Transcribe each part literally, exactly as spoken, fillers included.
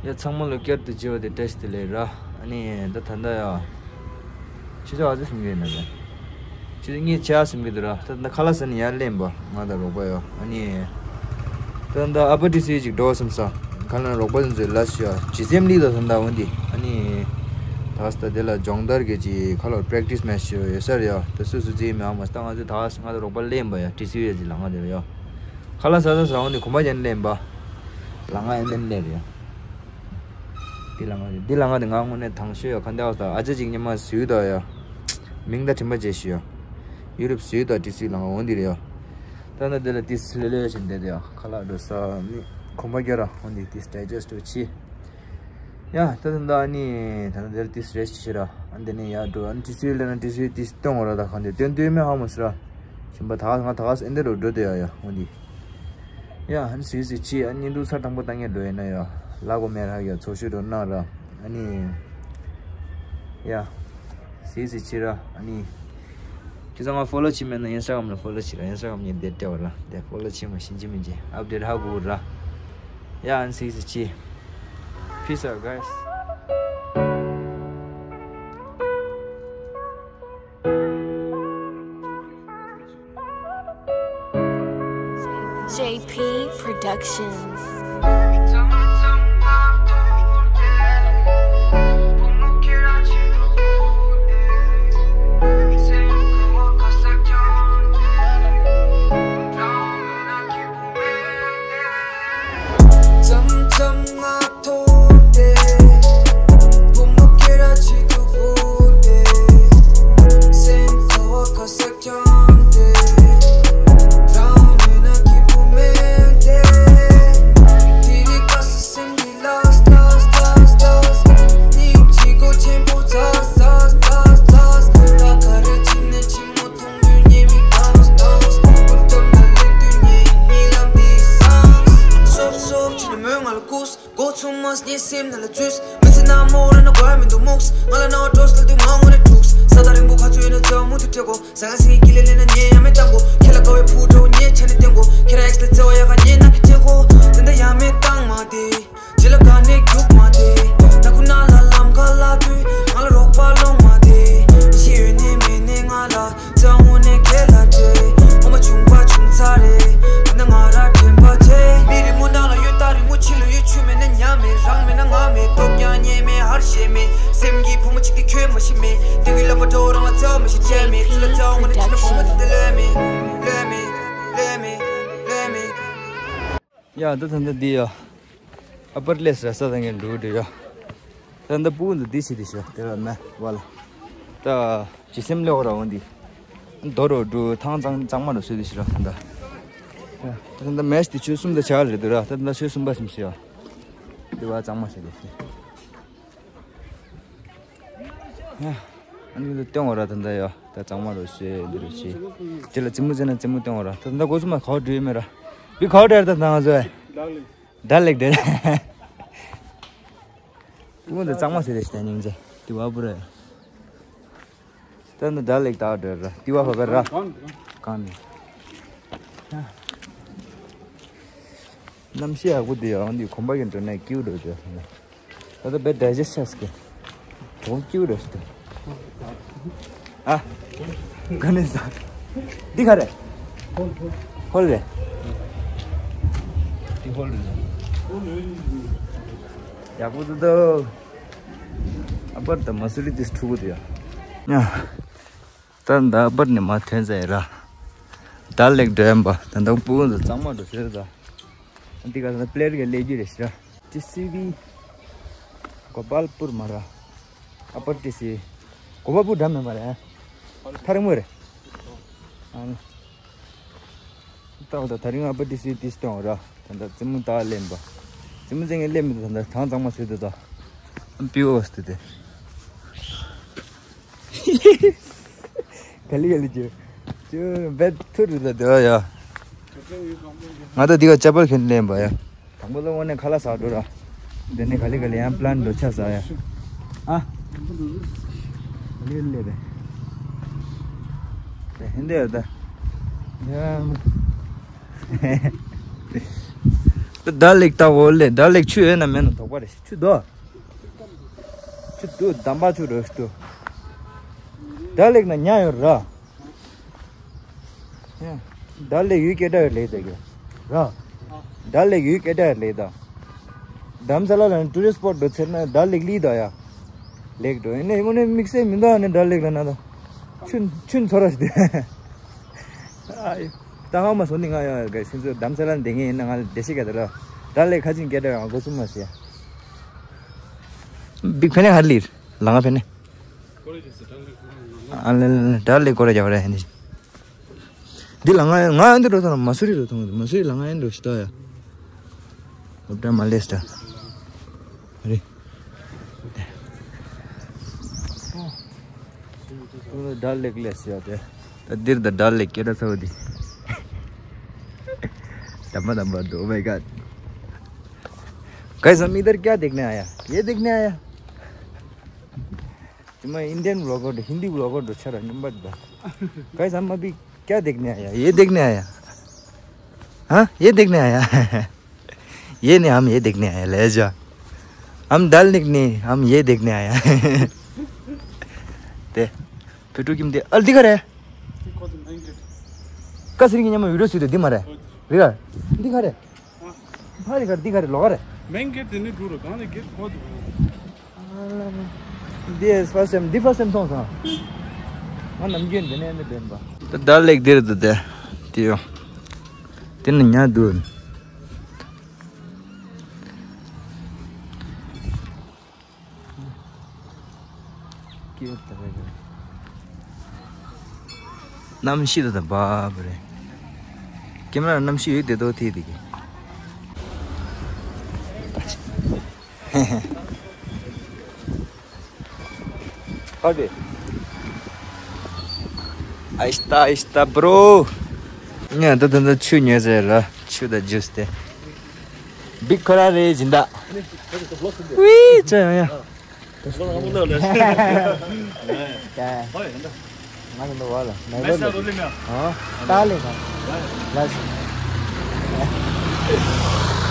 ཡ་ཚང་མ་ལ་བསྐྱར་དུ་མཇལ་བ་དེ་བཀྲ་ཤིས་བདེ་ལེགས་ར། ཨ་ནི་ད་ད་ལྟ་ཡ། ཆུ་ཚོད་ག་ཚོད་ཟིན་གྱི་ཡོད་ན་མེད། ཆུ་ཚོད་གཉིས་ཆ་ཟིན་གྱི་འདུག་ར། ད་ད་ཁ་ལག་ཟ་ནས་ཡར་སླེབས་པ་ང་དང་རོགས་པ་ཡོད། ཨ་ནི། ད་ད་ཨ་པ་ཊི་སི་ཅིག་འགྲོ་བསམ་ས། ཁ་ལག་རོགས་པ་ཚོ་ཚོས་ལ་ཤི་ཡ་ཇི་སེམས་ལི་ད་ད་ད་འོན་ཏེ། ཨ་ནི། ད་ས་ད་དེ་ལ་སྦྱོང་བརྡར་གྱི་ཅིག་ཁ་ལག་པེ་རེག་ཊི་སི་མེ་ཆི་ཡོད་ས་རེད་ཡ། ད་སུ་སུ་ཚེ་མེད་ཨ་མ་ས་ད་ང་ཚོ་ད་ང་དང་རོགས་པ་སླེབས་པ་ཡ་ཊི་སི་ཡུ་ཡ་ཅིག་ལ་ང་དེ་རེད་ཡ། ཁ་ལག་ཟ་ཟ་ཟ་འོན་ཏེ་གོམ་པ་རྒྱག་ནས་སླེབས་པ། ལ་ང་ཡ་ནས་སླེབས་རེད་ཡ། འདི་ལ་ང་འདི་ལ་ང་དེ་ང་དངོས་གནས་དང་ཤོས་ཡ། ཁ་འདི་ཨ་ས་ཨ་ཅག་ཅིག་ཉི་མ་ཟུར་དུ་ཡ། མིང་ད་དྲན་པ་བརྗེད་ཤི་ཡ། ཡུ་རོབ་ཟུར་དུ་ཊི་སི་ལ་ང་འོང་འདི་རེད་ཡ། ད་ནི་འདི་ལ་ཏིས་ལེ་ལེ་བྱས་འདི་དེ་ཡ། ཁ་ལག་འགྲོ་ས་ནི་གོམ་པ་རྒྱག་ར་འོང་འདི་ཏིས་ཌའི་ཇེ་སི་ཊི་བྱེད། ཡ་ད་ད་ད་ནི་ད་ནི་འདི་ལ་ཏིས་རེ་སི་ཊི་བྱེད་ར། ཨ་འདི་ནི་ཡ་འགྲོ། ཨ་ནི་ཊི་སི་ལེ་ན་ཊི་སི་ཏིས་སྟོན་འོང་ར། ད་ཁ་འདི་སྟོན་སྟོན་མེད་ཧ་མོ་ཟེར་ར། ཞིམ་པ་ད་ང་ད་ག་ས་ཨེ་འདི་རུ་འགྲོ་དེ་ཡ་ཡ་འོང་འདི། ཡ་ཨ་ནི་སི་སི་ཆི་ཨ་ནི་འདུག་ཚར་དང་པོ་ད་ངས་འགྲོ་ཡིན་ན་ཡ། ལ་གོ་མེ་ར་ཡ་ཚོ་ཤོད་འགྲོ་ན་ར། ཨ་ནི། ཡ། སི་སི་ཆི་ར་ཨ་ནི། ཁྱེད་ཚང་མ་ཕོ་ལོ་བྱེད་མེད་ན་ཨིན་སི་ཊ་གྷ་རམ་ལ་ཕོ་ལོ་བྱེད་ར། ཨིན་སི་ཊ་གྷ་རམ་ངས་འདི་སྤྲད་པ་ར། འདི་ཕོ་ལོ་བྱེད་མ་ཤེས་ཀྱི་མིན་གྱི་ཨབ་ཌེ་ཊི་ཧ་གོ་ར། ཡ་ཨ་ནི་སི་སི་ཆི། Peace out, guys. J P Productions. སྒོ་ཚུགས་མ་ཉེ་སེམས་ནང་ལ་འཛུལ། མི་ཚེ་ནང་མོ་ར་ན་དགོས་མི་འདུག་མུག་ང་ལ་ན་བ་འགྲོ་སྲིད་དུས་ང་ངོ་ནས་འཁྲུགས། ས་ཐག་རིང་པོ་ཁ་ཚུད་ན་ཚ་མུ་མཐུད་བྲལ་གོ། ས་ག་སེང་གི་ལེ་ལེ་ན་ཉེ་ཡ་མེད་བཏང་གོ། ཁྱེད་ལ་དགའ་བའི་ཕུག་འགྲོ་ཉེ་ཆ་ནས་བསྟན་གོ། ཁྱེད་ར་ཨེགས་ལ་བརྩེ་བ་ཡག་ག་ཉེ་ན་གི་བྲལ་གོ། དེ་འདྲ་ཡ་མེད་བཏང་མ་དེ། རྗེས་ལ་ག་ནས་རྒྱུག་མ་དེ། ད་ཁུ་ན་ལ་ལམ་ཁ་ལ་དུས་ང་ལ་རོགས་པ་སློང་མ་དེ། ཤི་ཡོད་ནས་མེད་ནས་ང་ལ། ཙང་འོ་ནས་ཁྱེད་ལ་སྤྲད། འོ་མ་བྱུང་པ་བྱུང་ཚར་རེད། ད་ང་ར་དྲན་པ་བྱེད། མི་རི་མོ་ནང་ལ་ཡོད་ད་རི་མོ་ཕྱི་ལ་ཡོད། ཆུ་མེད་ན་ཉ་མེད། རང་མེད་ན་ང་མེད། སྟོབས་ཀྱང་རྙེད་མེད། ཧར་ཤེས་མེད། སེམས་ཀྱི་ཕོ་མོ་གཅིག་གིས་ཁྱོད་མ་ཤི་མེད། དེ་གི་ལབ་པ་འགྲོ་རང་ལ་རྩ་བ་མ་ཤི་བྱས་མེད། ཚུལ་ལ་རྩ་བ་འོ་ན་ཁྱི་ན་བུ་མོ་དེ་འདྲ་ལོས་མེད། ལོས་མེད། ལོས་མེད། ལོས་མེད། ཡ་ད་ད་ད་འདི་ཡ། ཨ་པར་ལེས་ར་ས་ད་ངས་འགྲོ་འགྲོ་ཡ། ད་ད་སྤུ་གུ་འདི་ཤི་དེ་ཤི་དེ་ལ་མེ་བ་ལ། ད་ཇི་སེམས་ལེ་འོ་ར་འོ་འདི། རྡོ་རོ་འགྲོ་ཐང་གཙང་གཙང་མ་རུ་སུ་དེ་ཤི་ར་ད། ད་ད་མེ་ཤི་དེ་ཆུ་གསུམ་ད་ཆ་རེད་འདུག་ར། ད་ད་ཆུ་གསུམ་པ་སེམས་ཤི་ཡ། དེ་བ་གཙང་མ་ཤི་དེ་ཤི། ཨ་ནི་ལ་སྟོན་འོ་ར་ད་ད་ཡ། ད་གཙང་མ་རུ་ཤི་འདི་རུ་ཤི། དེ་ལ་ཙི་མུ་ཙེ་ན་ཙི་མུ་སྟོན་འོ་ར་ད་ད་གོ་སུ་མ་ཁའོ་འགྲོ་ཡི་མེ་ར། བི་ཁའོ་འགྲོ་ཡ་ད་ད་ང་ཚོ་ཡ། ད་ལེགས་དེ། ཀུན་ཏུ་གཙང་མ་ཟེར་རེ་ཞིག་སྙིང་རྗེ། དེ་བ་བུ་རེད། ད་ནི་ད་ལེགས་ད་འདྲ་ར། དེ་བ་བ་བ་ར། གང་ནི། གནམ་གཤིས་ཡག་པོ་དེ་ཡང་འདི་གོམ་པ་གི་འགྲོ་ནས་ཀིའུ་འགྲོ་རྒྱུ། ད་ལྟ་བེད་ཌའི་ཇེ་སི་ཊི་བྱས་ཀྱི། གྲོང་ཀིའུ་རེ་ཞིག་དེ། ཨ། ག་ནས་ཟ། འདི་ག་རེད། ཧོལ་རེད། འདི་ཧོལ་རེད། ཡག་པོ་འདུག་ད། ཨ་པར་དང་མ་སུ་རི་དེ་ཕྲུ་གུ་དེ་ཡ། ཡ། ད་ད་ཨ་པར་ནས་མ་ཐོན་ཟེར་ར། ད་ལེགས་འགྲོ་ཡམ་པ་ད་ད་སྤུ་གུ་ཚང་མ་འགྲོ་ཟེར་ད། འདི་ག་ད་པླེ་ཊི་ག་ལས་རྒྱུ་རེད་ཤི་ར། ཏི་སི་བི། གོ་པལ་པུར་མ་ར། ཨ་པར་ཏི་སི། གོ་པལ་པུར་འགྲམ་མེད་མ་རེད། ཐ་རིང་མོ་རེད། ཨ་ནི། ཏག་ཏག་ད་རིང་ཨ་པར་ཏི་སི་ཏི་སི་སྟོན་ར། ད་ད་ཙི་མུ་ད་ལེན་པ། ཙི་མུ་ཙེ་ངས་ལེན་མི་འདུག་ད་ད་ཐང་གཙང་མ་བཟོས་འདུག་ད། ཨ་པི་ཨོ་སི་དེ། ག་ལི་ག་ལི་ཅི། ཅི་བེད་ཐུར་རེད་ད་དེ་བ་ཡ། ང་ད་འདི་ག་ཅ་པལ་གྱོན་ལེན་པ་ཡ། དང་པོ་ལ་དངོས་གནས་ཁ་ལག་ཟ་འགྲོ་ར། དེ་ནས་ག་ལེ་ག་ལེ་ཡང་པི་ལན་འགྲོ་ཆ་ཟ་ཡ། ཨ། ག་ལེ་ག་ལེ་རེད། དེ་ཧིན་དེ་ཡོད་ད། ཡ། ད་ལེགས་ལྟ་བོ་ལེ། ད་ལེགས་ཆུ་ཡོད་ན་མེད་ན་དོགས་པ་རེད། ཆུ་དོ། ཆུ་དུ་དམ་པ་ཆུ་རོ་ཞིག་ཏུ། ད་ལེགས་ན་ཉ་ཡོད་ར། ད་ལེགས་ཡུལ་སྐད་གྲགས་ཡོད་ལེ་ད་གི་ར། ད་ལེགས་ཡུལ་སྐད་གྲགས་ཡོད་ལེ་ད། དྷ་རམ་ས་ལ་ལ་ནི་ཊུ་རི་སི་ཊི་སི་པོ་ཊི་འགྲོ་ཚེ་ན་ད་ལེགས་ལི་ད་ཡ། ལེགས་འགྲོ་ཡིན་ནི་མོ་ནི་དམིགས་བསལ་མི་འདུག་ནི་ད་ལེགས་ལ་ན་ད། ཆུ་ཆུ་ཚོ་ར་ཞིག་ཏུ། ད་ཧ་མ་སོང་ནི་ང་ཡང་ག་སེམས་ཚོ་དྷ་རམ་ས་ལ་འདི་ངས་ཡིན་ན་ང་ལ་བདེ་སྐྱིད་ག་དེ་ལ། ད་ལེགས་ཁ་ཅིང་སྐད་གྲགས་ཡང་སྒོ་གསུམ་མ་ཤེས། བིག་ཕེ་ནེ་ཧར་ལིར་ལ་ང་ཕེ་ནེ། ཨ་ལེ་ལེ་ལེ་ད་ལེགས་སྐོར་རྒྱབ་ར་ཧེ་ནི། འདི་ལ་ང་ང་ཡང་འདི་འགྲོ་ཐང་མ་སུ་རི་འགྲོ་ཐང་མ་སུ་རི་ལ་ང་ཡང་འགྲོ་ཤི་ཏོ་ཡ། ཨོ་ད་མ་ལེས་ད། རེད། ད་ལེགས་ལེས་ཡ་དེ། ད་འདིར་ད་ད་ལེགས་སྐད་ད་ཚ་བ་འདི། དམ་པ་དམ་པ་འདུག Oh my God। Guys, हम इधर क्या देखने आया? ये देखने आया। मैं इंडियन ब्लॉगर, हिंदी ब्लॉगर दो चार नंबर दा। गाइस, हम अभी क्या देखने आया? ये देखने आया। हाँ, ये देखने आया। ये नहीं, हम ये देखने आया, ले जा। हम दाल निक नहीं, हम ये देखने आया। ते, पेट्रोल किम दे, अल दिखा रहे। कसरी की वीडियो सीधे दिमा रहे। रिगा, दिखा रहे। ཕ་རི་ཁར་འདི་ག་རེ་ལོག་རེད། མེན་གེ་ཊི་དེ་ནི་འགྲོ་རོ་གང་ལ་གེ་ཊི་ཁོ་དུ། འདི་ཕར་སི་ཊེམ་འདི་ཕར་སི་ཊེམ་མཐོང་སོང་། ང་ནམ་རྒྱུན་འདི་ནས་འདི་འདོན་པ། ད་ད་ལེགས་འདིར་འདུག་དེ། དེ་ཡོ། དེ་ནི་ཉལ་འདུག་གནམ་གཤིས་དང་བབ་རེད། ཀེམ་ར་གནམ་གཤིས་ཡོད་དེ་དོ་ཐིག་དེ་གི། ཧ་རེ། ཨིསྟ་ཨིསྟ་བྷྲོ། ཉ་ད་ད་ད་ཆུ་ཉོས་ཟེར་ར་ཆུ་ད་ཇུས་དེ། བིག་ཁོ་ར་རེ་སྦྱིན་བདག་ཝི་ཅ་ཡང་ཡང་། ང་ཚོ་འདི་བ་ལ་མེ་ལོ་ལ་ཨ་ཏཱ་ལེ་ཁ་ལ་སི་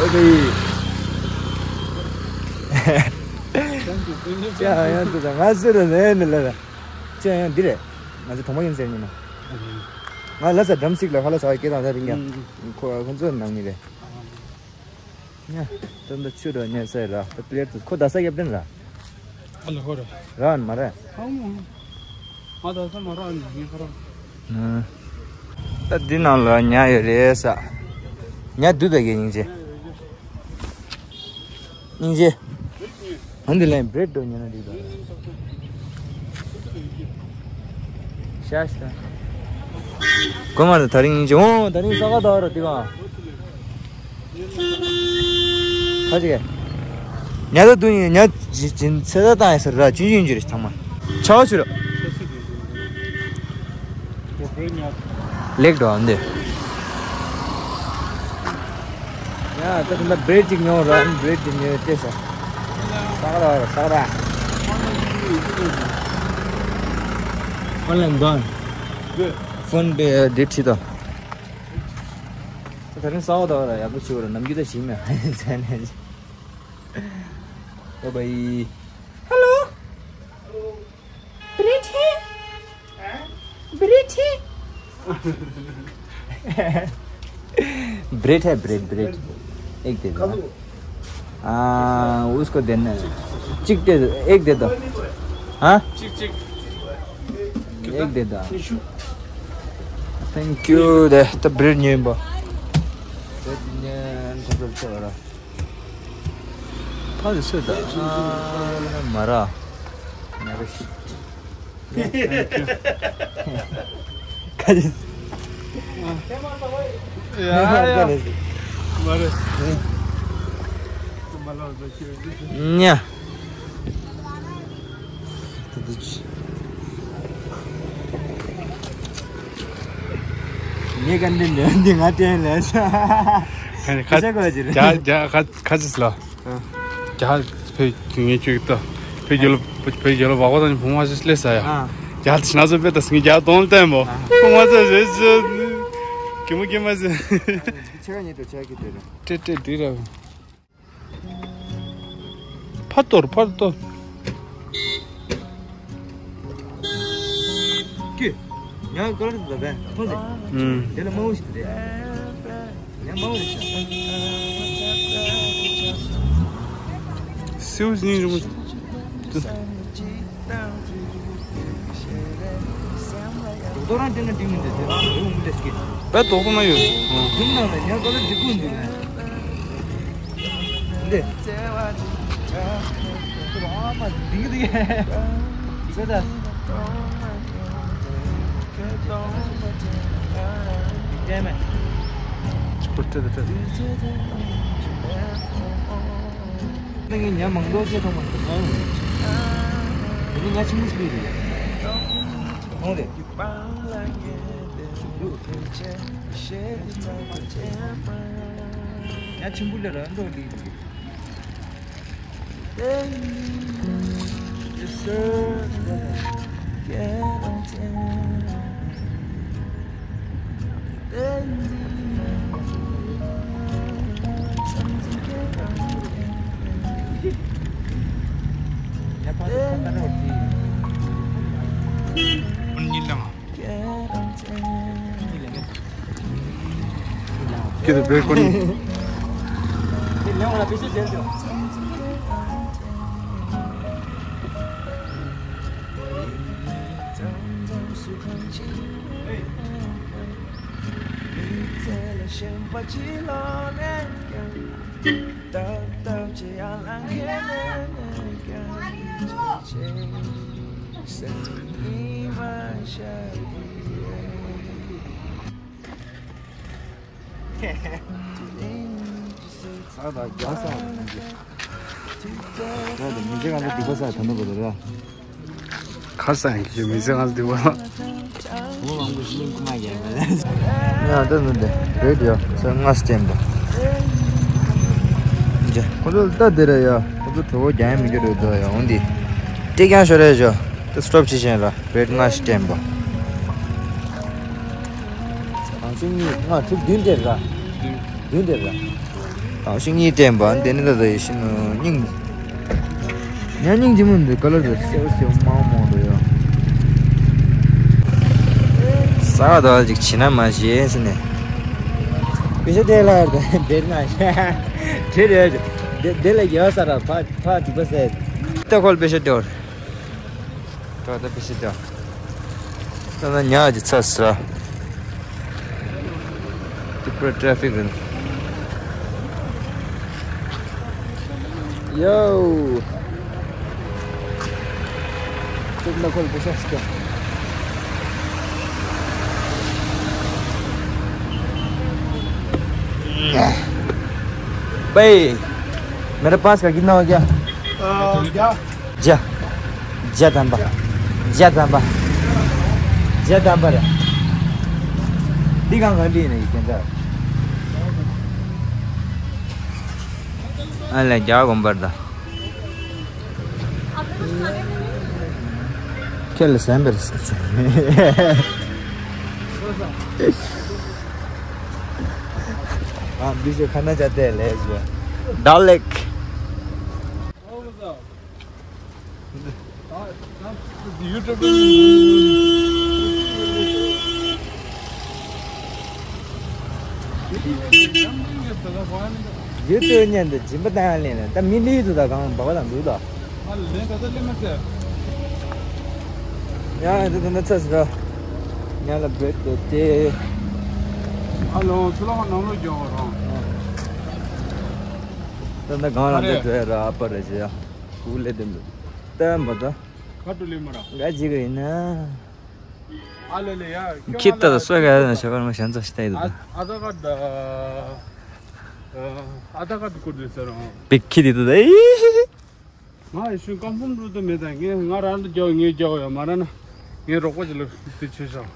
ཨོ་ཁེ། ཅ་ཡང་དུ་ང་ཟེར་ར་ནས་ནི་ལ་ར། ཅ་ཡང་འདི་རེད། ང་ཚོ་གྲོང་པ་ཡིན་ཟེར་ཉིན་མ། ང་ལ་ས་འགྲམ་སིག་ལ་ཁ་ལ་ས་བ་སྐད་དང་ས་རིང་ཡ། ཁོ་ཁོ་ཚོ་ནང་ནི་རེད། ཉ། ད་ལྟ་ཆུ་ར་ཉ་ས་ར་ད་པི་ལེར་དུ་ཁོ་ད་ས་རྒྱབ་དྲན་ར། ཨ་ལ་ཧོ་ར། ར་ཨན་མ་ར། ཨ་མོ། ང་ད་ས་མ་ར་ཨན་ཉ་ཁ་ར། ད་འདི་ནང་ལ་ཉ་ཡོད་རེད་ས། ཉ་དུ་ད་གེ་སྙིང་རྗེ། སྙིང་རྗེ། ཨ་འདི་ལན་བྲེད་འགྲོ་ཉན་ན་འགྲིག་ད། ཤ་ཤ། གོ་མ་རེད་ད་རིང་སྙིང་རྗེ་འོང་ད་རིང་ས་ག་ད་ར་འདི་ག་ཁ་ཅིག་ཉ་ད་དུ་ཉ་ཇི་ཇིན་ཚེ་ད་ཏང་ཡ་སར་ར་ཅུན་ཅུན་ཅུ་རེ་ཚང་མ་ཆའོ་ཆུ་ར། ལེགས་འགྲོ་འདི། ཡ་ད་ད་བྲེད་ཅིག་ཉོ་ར་བྲེད་ཅིག་ཉོ་ཏེ་ས། ས་ག་ར་ས་ག་ར། ཨོན་ལན་གོན། ཕོན་པེ་འདི་ཁྲིད་དོ། ད་རིང་ས་ག་ད་ར་ཡག་པོ་ཞིག་ར་ནམ་རྒྱུན་ད་ཞིག་མེད། ཟེར་ནས། Bye bye. Hello. ब्रेड है? ब्रेड है? ब्रेड है, ब्रेड, ब्रेड। एक दे दो। आ, उसको देना। चिक दे दो, एक दे दो। हाँ? चिक, चिक। एक दे दो। Thank you. ད་ད་བྲེད་ཉོས་པ། བྲེད་ཉོས་ཐོབ་ཐོབ་ཆེ་བ་ར། ཕ་གི་སུ་ད་ཨ་མ་ར། ང་རེ་ཤི། ཁ་ཅིག་ཡ་ཡ། མ་རེད། མ་ལ་བཟོ་ཤེས། ཉ། ངས་ག་འདི་འདི་ང་དྲན་ལས། ཁ་ཁ་ཁ་ཅིག་ལ། རྒྱ་རྒྱ་ཁ་ཁ་ཅིག་ལ། རྒྱ་བོད་ངས་ཅིག་ལྟ། བོད་རྒྱལ་བོད་རྒྱལ་བ་བ་དང་བུ་མ་ཞིག་སླེབས་ས་ཡ། རྒྱ་ཞིག་ན་ཚོ་བོད་དང་སིང་རྒྱ་གདོང་བསྟན་མོ། བུ་མ་ས་ཞེས་ཞེས། གད་མོ་སྐྱེས་མ་ཟེར། ཆེ་ག་ཉིད་དུ་ཆེ་གི་དེ་རེད། ཏྲེ་ཏྲེ་འདི་ར། ཕར་གཏོར་ཕར་གཏོར། ཀྱེ། ཉག་ཀར་ཟ་བས་ཐོ་ཟེ། ཨུམ། དེ་ལ་མང་བོ་ཞིག་རེད། ཉག་མང་བོ་རེད་ཤག་སེའུ་སྙིང་རྗེ་མོ། དོ་རང་དེ་ན་འགྲིག་མི་འདུག་དེ་རང་རེད་འོང་འདྲ་ཞིག་གི། བས་དོག་པོ་མ་ཡོད། ཨང་། དེ་ནང་ལ་ཉག་ཀར་འགྲིག་གི་འདུག་ལ། འདི། ཨ་མ་འགྲིག་གི་འདུག་གས། ཚོད་ལྟ། ལྟད་མོ། སྤུ་ཏི་ཏི་ཏི། ད་ངས་ཉ་མང་པོ་སྐྱེས་ཐོག་མ་རེད། ང་ཡོང་། དེ་ནི་ང་ཆེན་པོ་ཞིག་རེད། ཁོང་རེད། ཉ་ཆེན་པོ་ལས་ར་འགྲོ་ལི་རེད། ཁྱེད་ཚོ་བོད་ཁོ་ནི། ས་དང་རྒྱ་ས་མི་རྒྱ། ཡ་དེ་མི་རྒྱ་གང་ལ་སྡིག་པ་ས་ད་ནུ་བ་དེ་ར། ཁ་སང་གི་མི་ཚེ་ང་ཚོ་འདི་བ། ཡང་ད་ནི་འདི་རེད་ཡ། ཚེ་ལྔ་སྟེང་པ། ཇེ་ཁོ་ཚོ་ད་འདི་རེད་ཡ། ཁོ་ཚོ་གྲོད་ཁོག་རྒྱག་ཡ་མི་འགྱུར་རེད་འདུག་ཡ། འོང་འདི་ཏིག་ཀྱང་ཤོར་རེད་ཇོ། ད་སི་ཊོབ་བྱེད་བཞིན་ལ་རེད་ལྔ་སྟེང་པ། གང་ཤིང་གཉིས་ལྔ་དྲུག་བདུན་སྟེང་ར། བདུན་སྟེང་ར། གང་ཤིང་གཉིས་སྟེང་པ་འདི་ནི་ད་ད་ཡེ་ཤེས་ནོ་སྙིང་། ཉ་སྙིང་རྗེ་མོ་འདི་ཀ་ལར་དེ་སེའུ་སེའུ་མང་མང་འདུག་ཡ། ས་ག་ད་ཅིག་བྱིན་ན་མ་ཤེས་ཟེར་ནས། བི་ཤ་དེ་ལ་དེ་ན་ཤ་དེ་རེད། དེ་དེ་ལ་ཡོད་ས་ར་ཕ་ཕ་འདི་པ་ཟེར། ཏེ་ཁོལ་བི་ཤ་དེ་བར། ད་ད་བི་ཤ་དེ་བར། ད་ད་ཉ་ཅི་ཚ་ས། ཏི་པུ་ར་ཊེ་ཕིག་རེད། ཡོ། ཏུག་ན་ཁོལ་པོ་ཤ་སྐྱ། भाई, मेरे पास का कितना हो गया? अ, क्या? བརྒྱ། བརྒྱ་ཐམ་པ། བརྒྱ་ཐམ་པ། བརྒྱ་ཐམ་པ་རེད། འདི་གང་ག་འདི་ཡིན་ནའི་ཁྱེད་ཚོ། ཨ་ལས་བརྒྱ་དགོན་པར་ད། ཁྱེད་ལ་ཟན་པར་ཟེར། ཨ་འདི་ཚོ་ཁ་ན་ཅ་དེ་ལས་ཟེར། ད་ལེག་ཡུལ་དུ་ཉན་དུ་སྦྱིན་པ་བཏང་ལེན་ལ་ད་མི་ལུས་དུ་ད་གང་བ་བ་དང་འདུག་ད། ཨ་ལེན་ད་ད་ལེན་མ་ཟེར། ཡང་འདི་ད་ན་ཚ་ཟེར། ཉ་ལ་བེད་དུ་དེ། ཨ་ལོ་ཚུ་ལོ་ནང་ལོ་རྒྱོ་རོང་། ད་ད་གང་ལ་འདི་དུ་ཡ་ར་ཨ་པ་ར་ཟེར་ཡ། གུ་ལེ་དེ་འདུག་ད་མ་ད། ག་ཏུ་ལེ་མ་ར། ག་ཅི་ག་ཡིན་ན། ཨ་ལེ་ལེ་ཡ། ཁྱི་ལྟ་ད་སོས་ག་ཡ་ན་ཤ་བར་མ་ཤན་ཚ་ཤི་ཏ་ཡི་ད། ཨ་ད་ག་ད། ཨ་ད་ག་ད་ཀུར་དུ་ཟེར་རོང་། བིག་ཁྱི་དི་ད་ད་ཨི། ང་ཡི་ཤུན་ཀམ་ཕུམ་རུ་དུ་མེད་ད་ངས་ང་རང་དུ་རྒྱོ་ངས་རྒྱོ་ཡོད་མ་ར་ན། ངས་རོགས་པ་ཅི་ལ་དུ་ཆེ་ཤོག